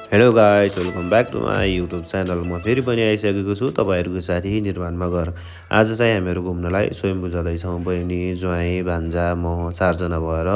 Hello guys, welcome back to my YouTube channel. म फेरि पनि आइसकेको छु तपाईँहरूको साथी निर्माणमा घर। आज चाहिँ हामीहरू घुम्नलाई स्वयम्भू जाँदैछौँ। बहिनी, ज्वाइँ, भान्जा, म 4जना भएर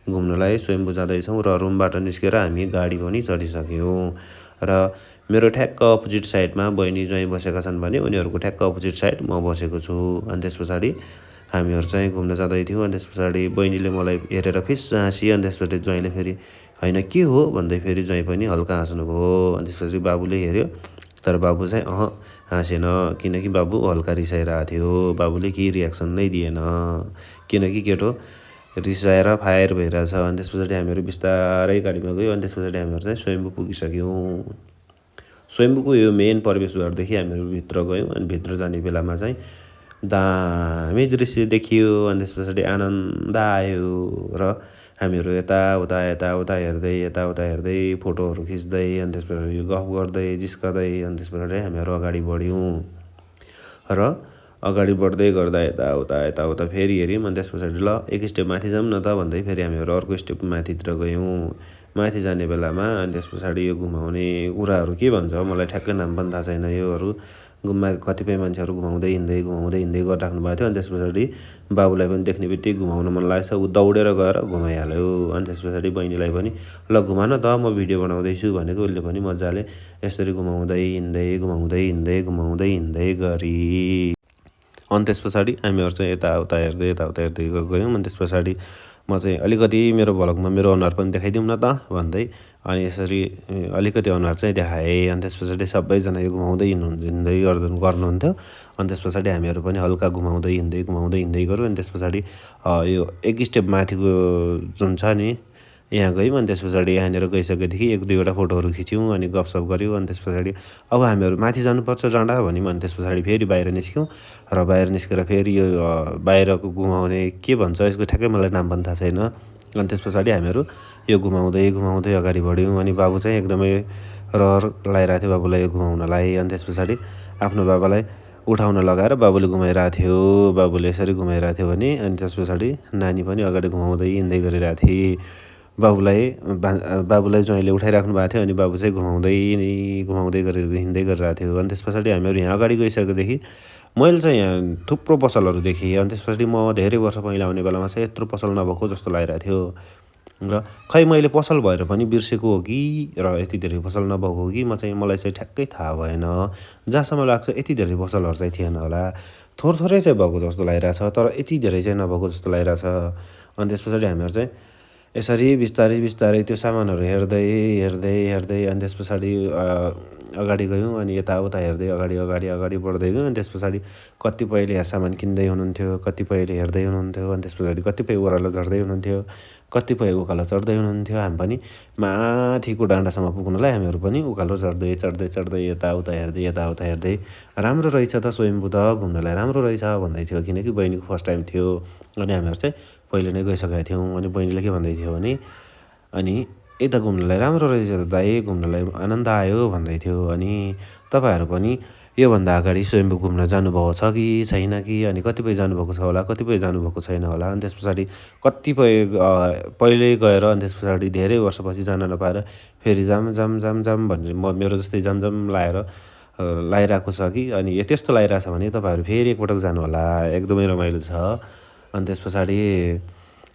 घुम्नलाई स्वयम्भू जाँदैछौँ र रुमबाट निस्केर हामी गाडी पनि चढिसक्यौँ। र मेरो ठ्याक्क अपोजिट साइडमा बहिनी, ज्वाइँ बसेका छन् भने उनीहरूको ठ्याक्क अपोजिट साइड म बसेको छु। अनि त्यस पछाडि हामीहरू चाहिँ घुम्न जाँदै थियौँ। अनि त्यस पछाडि बहिनीले मलाई हेरेर फिस्स हाँसी। अनि त्यसपछि ज्वाइँले फेरि होइन के हो भन्दै फेरि ज्वाइँ पनि हल्का हाँस्नुभयो। अनि त्यसपछि बाबुले हेऱ्यो, तर बाबु चाहिँ हाँसेन, किनकि बाबु हल्का रिसाइरहेको थियो। बाबुले केही रियाक्सन नै दिएन, किनकि केटो रिसाएर फायर भइरहेछ। अनि त्यस पछाडि हामीहरू बिस्तारै गाडीमा गयो। अनि त्यस पछाडि हामीहरू चाहिँ स्वयम्भू पुगिसक्यौँ। स्वयम्भूको यो मेन प्रवेशद्वारदेखि हामीहरू भित्र गयौँ। अनि भित्र जाने बेलामा चाहिँ दामी दृश्य देखियो। अनि त्यस पछाडि आनन्द आयो र हामीहरू यताउता हेर्दै फोटोहरू खिच्दै, अनि त्यस पछाडि गफ गर्दै जिस्कदै, अनि त्यस पछाडि हामीहरू अगाडि बढ्यौँ। र अगाडि बढ्दै गर्दा यताउता फेरि हेऱ्यौँ। अनि त्यस पछाडि ल एक स्टेप माथि जाऊँ न त भन्दै फेरि हामीहरू अर्को स्टेप माथितिर गयौँ। माथि जाने बेलामा अनि त्यस पछाडि यो घुमाउने कुराहरू के भन्छ मलाई ठ्याक्कै नाम पनि थाहा छैन। योहरू कतिपय मान्छेहरू घुमाउँदै हिँड्दै गरिराख्नु भएको थियो। अनि त्यस पछाडि बाबुलाई पनि देख्ने बित्तिकै घुमाउन मन लागेछ, ऊ दौडेर गएर घुमाइहाल्यो। अनि त्यस पछाडि बहिनीलाई पनि ल घुमा न त, म भिडियो बनाउँदैछु भनेको। उसले पनि मजाले यसरी घुमाउँदै हिँड्दै गरी। अनि त्यस पछाडि हामीहरू चाहिँ यताउता हेर्दै गयौँ। अनि त्यस पछाडि म चाहिँ अलिकति मेरो भ्लगमा मेरो अनुहार पनि देखाइदिउँ न त भन्दै अनि यसरी अलिकति अनुहार चाहिँ देखाएँ। अनि त्यस पछाडि सबैजना यो घुमाउँदै गर्नुहुन्थ्यो। अनि त्यस पछाडि हामीहरू पनि हल्का घुमाउँदै हिँड्दै गऱ्यौँ। अनि त्यस पछाडि यो एक स्टेप माथिको जुन छ नि, यहाँ गयौँ। अनि त्यस पछाडि यहाँनिर गइसकेदेखि 1-2वटा फोटोहरू खिच्यौँ। अनि गफसफ गऱ्यौँ। अनि त्यस पछाडि अब हामीहरू माथि जानुपर्छ डाँडा भन्यौँ। अनि त्यस पछाडि फेरि बाहिर निस्क्यौँ। र बाहिर निस्केर फेरि यो बाहिरको घुमाउने के भन्छ यसको ठ्याक्कै मलाई नाम पनि थाहा छैन। अनि त्यस पछाडि हामीहरू यो घुमाउँदै अगाडि बढ्यौँ। अनि बाबु चाहिँ एकदमै रहर लगाइरहेको थियो बाबुलाई यो घुमाउनलाई। अनि त्यस पछाडि आफ्नो बाबालाई उठाउन लगाएर बाबुले घुमाइरहेको थियो। बाबुले यसरी घुमाइरहेको थियो भने अनि त्यस पछाडि नानी पनि अगाडि घुमाउँदै हिँड्दै गरिरहेको थिए। बाबुलाई ज्वाइँले उठाइराख्नु भएको थियो। अनि बाबु चाहिँ हिँड्दै गरिरहेको थियो। अनि त्यस पछाडि हामीहरू यहाँ अगाडि गइसकेदेखि मैले चाहिँ यहाँ थुप्रो पसलहरू देखेँ। अनि त्यस पछाडि म धेरै वर्ष पहिला आउने बेलामा चाहिँ यत्रो पसल नभएको जस्तो लागिरहेको थियो। र खै मैले पसल भएर पनि बिर्सेको हो कि र यति धेरै पसल नभएको हो कि मलाई चाहिँ ठ्याक्कै थाहा भएन। जहाँसम्म लाग्छ यति धेरै पसलहरू चाहिँ थिएन होला, थोरै चाहिँ भएको जस्तो लागिरहेछ, तर यति धेरै चाहिँ नभएको जस्तो लागिरहेछ। अनि त्यस पछाडि हामीहरू चाहिँ यसरी बिस्तारै त्यो सामानहरू हेर्दै अनि त्यस पछाडि अगाडि गयौँ। अनि यताउता हेर्दै अगाडि बढ्दै गयौँ। अनि त्यस पछाडि कतिपयले यहाँ सामान किन्दै हुनुहुन्थ्यो, कतिपयले हेर्दै हुनुहुन्थ्यो। अनि त्यस पछाडि कतिपय ओह्रालो झर्दै हुनुहुन्थ्यो, कतिपय उकालो चढ्दै हुनुहुन्थ्यो। हामी पनि माथिको डाँडासम्म पुग्नलाई हामीहरू पनि उकालो चढ्दै यताउता हेर्दै राम्रो रहेछ त स्वयम्भू त, घुम्नलाई राम्रो रहेछ भन्दै थियो। किनकि बहिनीको फर्स्ट टाइम थियो। अनि हामीहरू चाहिँ पहिले नै गइसकेका थियौँ। अनि बहिनीले के भन्दै थियो भने अनि यता घुम्नलाई राम्रो रहेछ त दाइ, घुम्नलाई आनन्द आयो भन्दै थियो। अनि तपाईँहरू पनि योभन्दा अगाडि स्वयम्भू घुम्न जानुभएको छ कि छैन कि, अनि कतिपय जानुभएको छ होला, कतिपय जानुभएको छैन होला। अनि त्यस पछाडि कतिपय पहिले गएर अनि त्यस पछाडि धेरै वर्षपछि जान नपाएर फेरि जाम भनेर मेरो जस्तै जाम लाएर लागिरहेको छ कि, अनि त्यस्तो लागिरहेछ भने तपाईँहरू फेरि एकपटक जानु होला, एकदमै रमाइलो छ। अनि त्यस पछाडि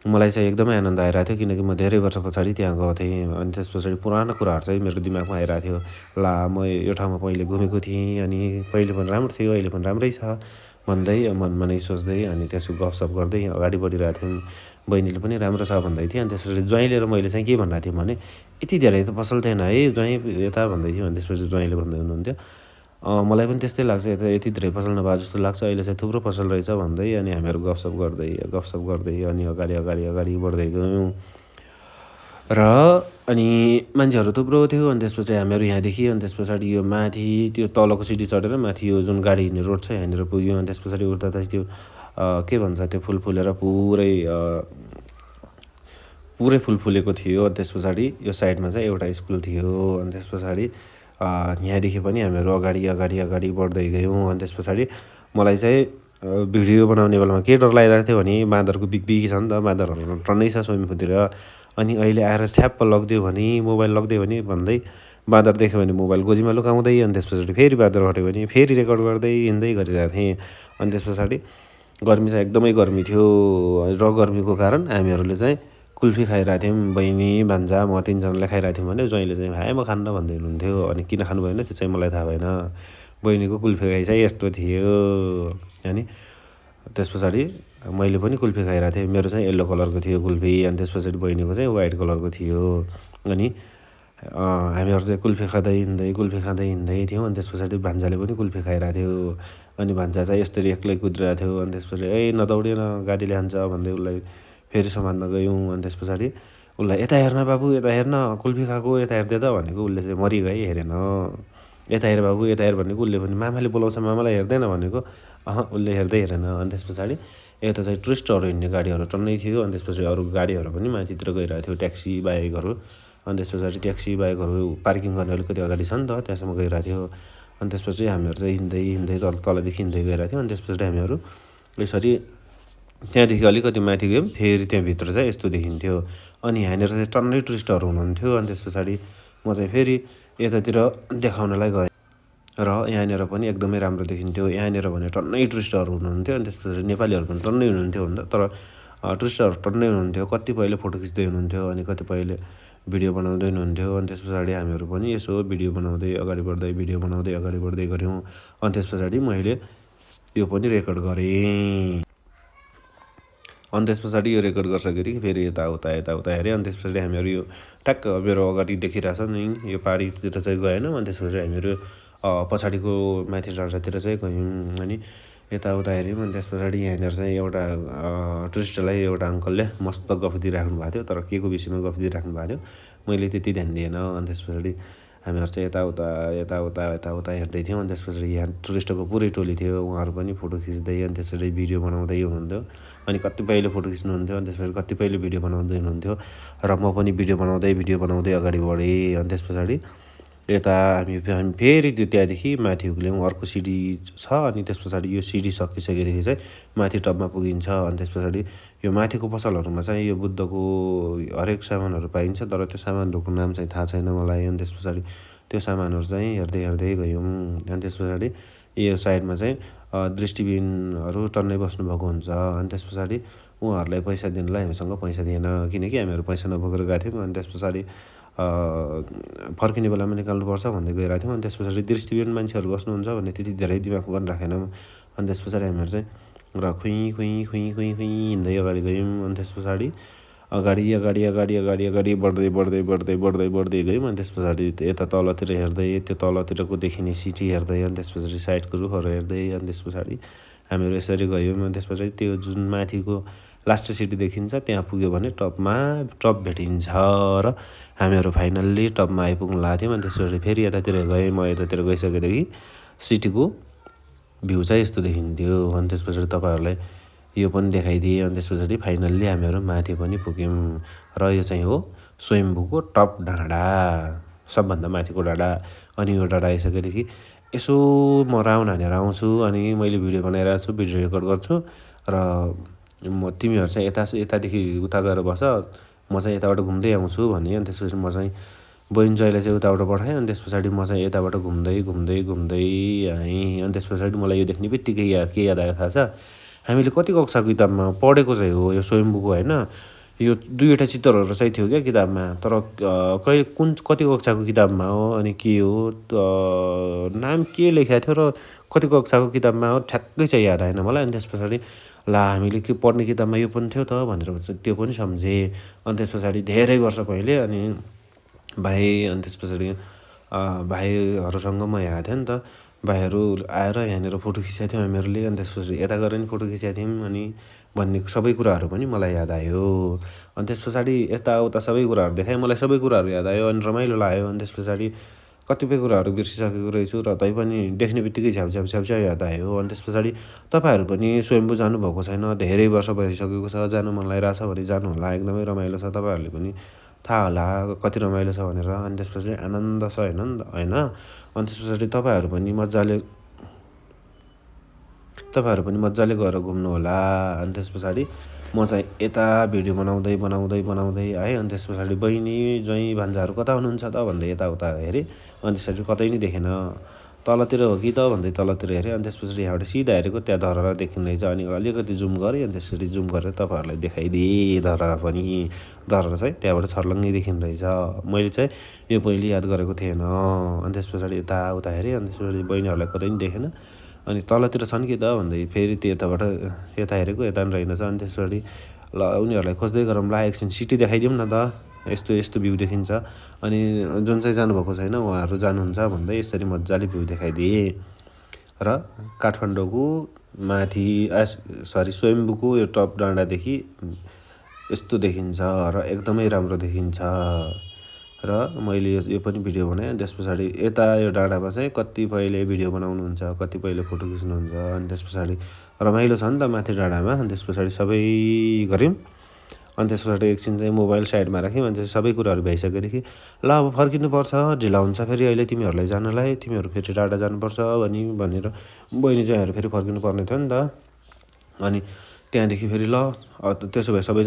मलाई चाहिँ एकदमै आनन्द आइरहेको थियो, किनकि म धेरै वर्ष पछाडि त्यहाँ गएको थिएँ। अनि त्यस पछाडि पुरानो कुराहरू चाहिँ मेरो दिमागमा आइरहेको थियो। ला म यो ठाउँमा पहिले घुमेको थिएँ, अनि पहिले पनि राम्रो थियो, अहिले पनि राम्रै छ भन्दै मनमा नै सोच्दै अनि त्यसको गफसफ गर्दै अगाडि बढिरहेको थियौँ। बहिनीले पनि राम्रो छ भन्दै थियो। अनि त्यसपछि ज्वाइँले र मैले चाहिँ के भनिरहेको थियौँ भने यति धेरै त पसल थिएन है ज्वाइँ यता भन्दै थियो। अनि त्यसपछि ज्वाइँले भन्दै हुनुहुन्थ्यो मलाई पनि त्यस्तै लाग्छ, यति धेरै पसल नभए जस्तो लाग्छ, अहिले चाहिँ थुप्रो पसल रहेछ भन्दै। अनि हामीहरू गफसफ गर्दै अनि अगाडि बढ्दै गयौँ। र अनि मान्छेहरू थुप्रो थियो। अनि त्यसपछि हामीहरू यहाँदेखि अनि त्यस पछाडि यो माथि त्यो तलको सिडी चढेर माथि यो जुन गाडी हिँड्ने रोड छ यहाँनिर पुग्यौँ। अनि त्यस पछाडि उता चाहिँ त्यो के भन्छ त्यो फुल फुलेर पुरै फुल फुलेको थियो। अनि त्यस पछाडि यो साइडमा चाहिँ एउटा स्कुल थियो। अनि त्यस पछाडि यहाँदेखि पनि हामीहरू अगाडि बढ्दै गयौँ। अनि त्यस पछाडि मलाई चाहिँ भिडियो बनाउने बेलामा के डर लागिरहेको थियो भने बाँदरको बिग छ नि त, बाँदरहरू टन्नै छ स्वयम्भूतिर। अनि अहिले आएर छ्याप्प लगिदियो भने, मोबाइल लगिदियो भने भन्दै बाँदर देख्यो भने मोबाइल गोजीमा लुकाउँदै अनि त्यस पछाडि फेरि बाँदर हट्यो भने फेरि रेकर्ड गर्दै हिँड्दै गरिरहेको थिएँ। अनि त्यस पछाडि गर्मी चाहिँ एकदमै गर्मी थियो र गर्मीको कारण हामीहरूले चाहिँ कुल्फी खाइरहेको थियौँ। बहिनी भान्जा म 3जनाले खाइरहेको थियौँ भने ज्वाइँले चाहिँ भाइ म खान्न भन्दै हुनुहुन्थ्यो। अनि किन खानु भएन त्यो चाहिँ मलाई थाहा भएन। बहिनीको कुल्फी खाइ चाहिँ यस्तो थियो। अनि त्यस पछाडि मैले पनि कुल्फी खाइरहेको थिएँ। मेरो चाहिँ येल्लो कलरको थियो कुल्फी अनि त्यस पछाडि बहिनीको चाहिँ व्हाइट कलरको थियो। अनि हामीहरू चाहिँ कुल्फी खाँदै हिँड्दै थियौँ। अनि त्यस पछाडि भान्जाले पनि कुल्फी खाइरहेको थियो। अनि भान्जा चाहिँ यसरी एक्लै कुदिरहेको थियो। अनि त्यस पछाडि नदौडिएन गाडीले हान्छ भन्दै उसलाई फेरि समात्न गयौँ। अनि त्यस पछाडि उसलाई यता हेर्न बाबु यता हेर्न कुल्फी खाएको यता हेर्दै त भनेको उसले चाहिँ मरिगए हेरेन। यता हेर बाबु यता हेर भनेको उसले पनि मामाले बोलाउँछ मामालाई हेर्दैन भनेको उसले हेर्दै हेरेन। अनि त्यस पछाडि यता चाहिँ टुरिस्टहरू हिँड्ने गाडीहरू टन्नै थियो। अनि त्यस पछाडि अरू गाडीहरू पनि माथितिर गइरहेको थियो ट्याक्सी बाइकहरू। अनि त्यस पछाडि ट्याक्सी बाइकहरू पार्किङ गर्ने अलिकति अगाडि छ नि त त्यहाँसम्म गइरहेको थियो। अनि त्यसपछि हामीहरू चाहिँ हिँड्दै तलदेखि हिँड्दै गइरहेको थियौँ। अनि त्यस पछाडि हामीहरू यसरी त्यहाँदेखि अलिकति माथि गयौँ। फेरि त्यहाँभित्र चाहिँ यस्तो देखिन्थ्यो। अनि यहाँनिर चाहिँ टन्नै टुरिस्टहरू हुनुहुन्थ्यो। अनि त्यस पछाडि म चाहिँ फेरि यतातिर देखाउनलाई गएँ र यहाँनिर पनि एकदमै राम्रो देखिन्थ्यो। यहाँनिर भने टन्नै टुरिस्टहरू हुनुहुन्थ्यो। अनि त्यस पछाडि नेपालीहरू पनि टन्नै हुनुहुन्थ्यो भन्दा तर टुरिस्टहरू टन्नै हुनुहुन्थ्यो। कतिपयले फोटो खिच्दै हुनुहुन्थ्यो अनि कतिपयले भिडियो बनाउँदै हुनुहुन्थ्यो। अनि त्यस पछाडि हामीहरू पनि यसो भिडियो बनाउँदै अगाडि बढ्दै गऱ्यौँ। अनि त्यस पछाडि मैले यो पनि रेकर्ड गरेँ। अनि त्यस पछाडि यो रेकर्ड गरिसकेदेखि फेरि यताउता हेऱ्यो। अनि त्यस पछाडि हामीहरू यो ट्याक्क मेरो अगाडि देखिरहेछ नि यो पारीतिर चाहिँ गएनौँ। अनि त्यस पछाडि हामीहरू पछाडिको माथि डाँडातिर चाहिँ गयौँ। अनि यताउता हेऱ्यौँ। अनि त्यस पछाडि यहाँनिर चाहिँ एउटा टुरिस्टलाई एउटा अङ्कलले मस्त गफ दिइराख्नु भएको थियो। तर के को विषयमा गफ दिइराख्नु भएको थियो मैले त्यति ध्यान दिएन। अनि त्यस पछाडि हामीहरू चाहिँ यताउता हेर्दै थियौँ। अनि त्यस पछाडि यहाँ टुरिस्टको पुरै टोली थियो। उहाँहरू पनि फोटो खिच्दै अनि त्यसरी भिडियो बनाउँदै हुनुहुन्थ्यो। अनि कतिपयले फोटो खिच्नुहुन्थ्यो अनि त्यसपछि कतिपयले भिडियो बनाउँदै हुनुहुन्थ्यो र म पनि भिडियो बनाउँदै अगाडि बढेँ। अनि त्यस पछाडि यता हामी फेरि त्यहाँदेखि माथि उक्ल्यौँ। अर्को सिडी छ अनि त्यस पछाडि यो सिडी सकिसकेदेखि चाहिँ माथि टपमा पुगिन्छ। अनि त्यस पछाडि यो माथिको पसलहरूमा चाहिँ यो बुद्धको हरेक सामानहरू पाइन्छ तर त्यो सामानहरूको नाम चाहिँ थाहा छैन मलाई। अनि त्यस पछाडि त्यो सामानहरू चाहिँ हेर्दै गयौँ। अनि त्यस पछाडि यो साइडमा चाहिँ दृष्टिबिनहरू टन्नै बस्नुभएको हुन्छ। अनि त्यस पछाडि उहाँहरूलाई पैसा दिनलाई हामीसँग पैसा थिएन किनकि हामीहरू पैसा नबोकेर गएको थियौँ। अनि त्यस पछाडि फर्किने बेलामा निकाल्नुपर्छ भन्दै गइरहेको थियौँ। अनि त्यस पछाडि दृष्टिबिन मान्छेहरू बस्नुहुन्छ भन्ने त्यति धेरै दिमाग पनि राखेनौँ। अनि त्यस पछाडि हामीहरू चाहिँ खुइँ हिँड्दै अगाडि गयौँ। अनि त्यस पछाडि अगाडि बढ्दै गयौँ। अनि त्यस पछाडि यता तलतिर हेर्दै त्यो तलतिरको देखिने सिटी हेर्दै अनि त्यस पछाडि साइडको रुखहरू हेर्दै अनि त्यस पछाडि हामीहरू यसरी गयौँ। अनि त्यस पछाडि त्यो जुन माथिको लास्ट सिटी देखिन्छ त्यहाँ पुग्यो भने टप भेटिन्छ र हामीहरू फाइनल्ली टपमा आइपुग्नु लागेको थियौँ। अनि त्यसपछि फेरि यतातिर गएँ। म यतातिर गइसकेदेखि सिटीको भ्यू चाहिँ यस्तो देखिन्थ्यो। अनि त्यस पछाडि तपाईँहरूलाई यो पनि देखाइदिएँ। अनि त्यस पछाडि फाइनल्ली हामीहरू माथि पनि पुग्यौँ र यो चाहिँ हो स्वयम्भूको टप डाँडा सबभन्दा माथिको डाँडा। अनि यो डाँडा आइसकेदेखि यसो म राउन्ड हानेर आउँछु अनि मैले भिडियो बनाइरहेको छु भिडियो रेकर्ड गर्छु र तिमीहरू चाहिँ यतादेखि उता गएर बस म चाहिँ यताबाट घुम्दै आउँछु भने। अनि त्यसपछि म चाहिँ बहिनी ज्वाइँलाई चाहिँ उताबाट पठाएँ। अनि त्यस पछाडि म चाहिँ यताबाट घुम्दै आएँ। अनि त्यस पछाडि मलाई यो देख्ने बित्तिकै के याद आयो थाहा छ हामीले कति कक्षाको किताबमा पढेको चाहिँ हो यो स्वयम्भूको होइन यो 2वटा चित्रहरू चाहिँ थियो क्या किताबमा तर कति कक्षाको किताबमा हो अनि के हो नाम के लेखेको थियो र कति कक्षाको किताबमा हो ठ्याक्कै चाहिँ याद आएन मलाई। अनि त्यस पछाडि ला हामीले के पढ्ने किताबमा यो पनि थियो त भनेर त्यो पनि सम्झेँ। अनि त्यस पछाडि धेरै वर्ष पहिले अनि अनि त्यस पछाडि भाइहरूसँग म यहाँ थिएँ नि त भाइहरू आएर यहाँनिर फोटो खिचेको थियौँ हामीहरूले। अनि त्यसपछि यता गएर नि फोटो खिचेको थियौँ अनि भन्ने सबै कुराहरू पनि मलाई याद आयो। अनि त्यस पछाडि यताउता सबै कुराहरू देखाएँ मलाई सबै कुराहरू याद आयो अनि रमाइलो लाग्यो। अनि त्यस पछाडि कतिपय कुराहरू बिर्सिसकेको रहेछु र तैपनि देख्ने बित्तिकै झ्याप याद आयो। अनि त्यस पछाडि तपाईँहरू पनि स्वयम्भू जानुभएको छैन धेरै वर्ष भइसकेको छ जानु मन लागिरहेछ भने जानु होला एकदमै रमाइलो छ तपाईँहरूले पनि थाहा होला कति रमाइलो छ भनेर। अनि त्यस पछाडि आनन्द छ होइन अनि त्यस पछाडि तपाईँहरू पनि मजाले गएर घुम्नु होला। अनि त्यस पछाडि म चाहिँ यता भिडियो बनाउँदै है अनि त्यस पछाडि बहिनी ज्वाइँ भान्जाहरू कता हुनुहुन्छ त भन्दै यताउता हेरेँ अनि त्यसरी कतै नि देखेन। तलतिर हो कि त भन्दै तलतिर हेरेँ अनि त्यस पछाडि यहाँबाट सिधा हेरेको त्यहाँ धरहरा देखिँदो रहेछ अनि अलिकति जुम गरेँ अनि त्यसरी जुम गरेर तपाईँहरूलाई देखाइदिएँ धरहरा पनि। धरहरा चाहिँ त्यहाँबाट छर्लङ्गै देखिँदो रहेछ। मैले चाहिँ यो पहिले याद गरेको थिएन। अनि त्यस पछाडि यताउता हेरेँ अनि त्यस पछाडि बहिनीहरूलाई कतै नि देखेन। अनि तलतिर छन् कि त भन्दै फेरि त्यताबाट यता हेरेको यता नि रहेनछ। अनि त्यस पछाडि ल उनीहरूलाई खोज्दै गरौँ ल एकछिन सिटी देखाइदिउँ न त, यस्तो भ्यू देखिन्छ। अनि जुन चाहिँ जानुभएको छैन उहाँहरू जानुहुन्छ भन्दै यसरी मजाले भ्यू देखाइदिएँ। र काठमाडौँको माथि स्वयम्भूको यो टप डाँडादेखि यस्तो देखिन्छ र एकदमै राम्रो देखिन्छ। र मैले यो पनि भिडियो बनाएँ। त्यस पछाडि यता यो डाँडामा चाहिँ कतिपयले भिडियो बनाउनुहुन्छ, कतिपयले फोटो खिच्नुहुन्छ। अनि त्यस पछाडि रमाइलो छ नि त माथि डाँडामा। अनि त्यस पछाडि सबै गऱ्यौँ। अनि त्यस पछाडि एकछिन चाहिँ मोबाइल साइडमा राख्यौँ। अनि सबै कुराहरू भइसकेदेखि ल अब फर्किनुपर्छ, ढिला हुन्छ फेरि अहिले तिमीहरूलाई जानलाई, तिमीहरू फेरि डाँडा जानुपर्छ भनेर बहिनी ज्वाइँहरू फेरि फर्किनु पर्ने थियो नि त। अनि त्यहाँदेखि फेरि ल त्यसो भए सबै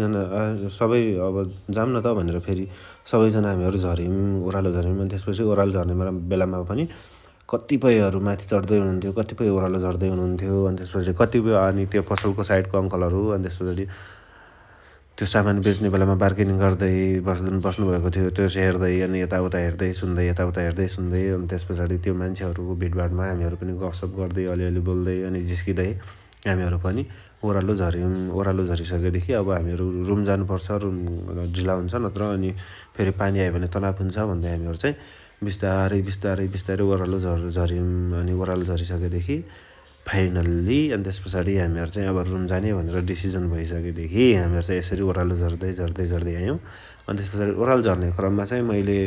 अब जाऊँ न त भनेर फेरि सबैजना हामीहरू झऱ्यौँ, ओह्रालो झऱ्यौँ। अनि त्यसपछि ओह्रालो झर्ने बेलामा पनि कतिपयहरू माथि चढ्दै हुनुहुन्थ्यो, कतिपय ओह्रालो झर्दै हुनुहुन्थ्यो। अनि त्यसपछि कतिपय अनि त्यो पसलको साइडको अङ्कलहरू अनि त्यस पछाडि त्यो सामान बेच्ने बेलामा बार्गेनिङ गर्दै बस्नुभएको थियो, त्यो हेर्दै अनि यताउता हेर्दै सुन्दै अनि त्यस पछाडि त्यो मान्छेहरूको भिडभाडमा हामीहरू पनि गफसफ गर्दै अलिअलि बोल्दै अनि जिस्किँदै हामीहरू पनि ओह्रालो झऱ्यौँ। ओह्रालो झरिसकेदेखि अब हामीहरू रुम जानुपर्छ, रुम ढिला हुन्छ नत्र अनि फेरि पानी आयो भने तनाव हुन्छ भन्दै हामीहरू चाहिँ बिस्तारै ओह्रालो झऱ्यौँ। अनि ओह्रालो झरिसकेदेखि फाइनल्ली अनि त्यस पछाडि हामीहरू चाहिँ अब रुम जाने भनेर डिसिजन भइसकेदेखि हामीहरू चाहिँ यसरी ओह्रालो झर्दै आयौँ। अनि त्यस पछाडि ओह्रालो झर्ने क्रममा चाहिँ मैले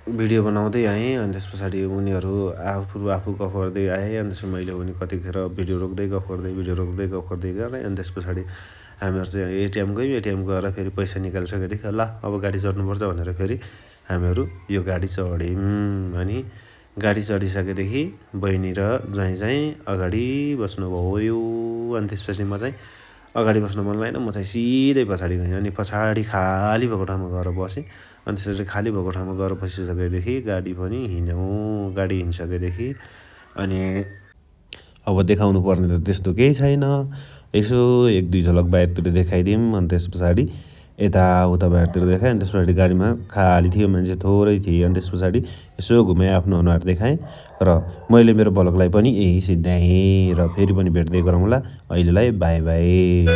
भिडियो बनाउँदै आएँ। अनि त्यस पछाडि उनीहरू आफू गफ गर्दै आएँ। अनि त्यसपछि मैले पनि कतिखेर भिडियो रोक्दै गफ गर्दै गरेँ। अनि त्यस पछाडि हामीहरू चाहिँ एटिएम गएर फेरि पैसा निकालिसकेदेखि ल अब गाडी चढ्नुपर्छ भनेर फेरि हामीहरू यो गाडी चढ्यौँ। अनि गाडी चढिसकेदेखि बहिनी र ज्वाइँ चाहिँ अगाडि बस्नुभयो। अनि त्यसपछि म चाहिँ अगाडि बस्न मन लागेन, म चाहिँ सिधै पछाडि गएँ। अनि पछाडि खाली भएको ठाउँमा गएर बसेँ। अनि त्यसरी खाली भएको ठाउँमा गएर बसिसकेदेखि गाडी पनि हिँड्यौँ। गाडी हिँडिसकेदेखि अनि अब देखाउनु पर्ने त त्यस्तो केही छैन, यसो 1-2 झलक बाहिरतिर देखाइदिउँ। अनि त्यस पछाडि यताउता बाहिरतिर देखाएँ। अनि त्यस पछाडि गाडीमा खाली थियो, मान्छे थोरै थिए। अनि त्यस पछाडि यसो घुमाएँ, आफ्नो अनुहार देखाएँ र मैले मेरो ब्लगलाई पनि यही सिद्ध्याएँ। र फेरि पनि भेट्दै गरौँला, अहिलेलाई बाई बाई।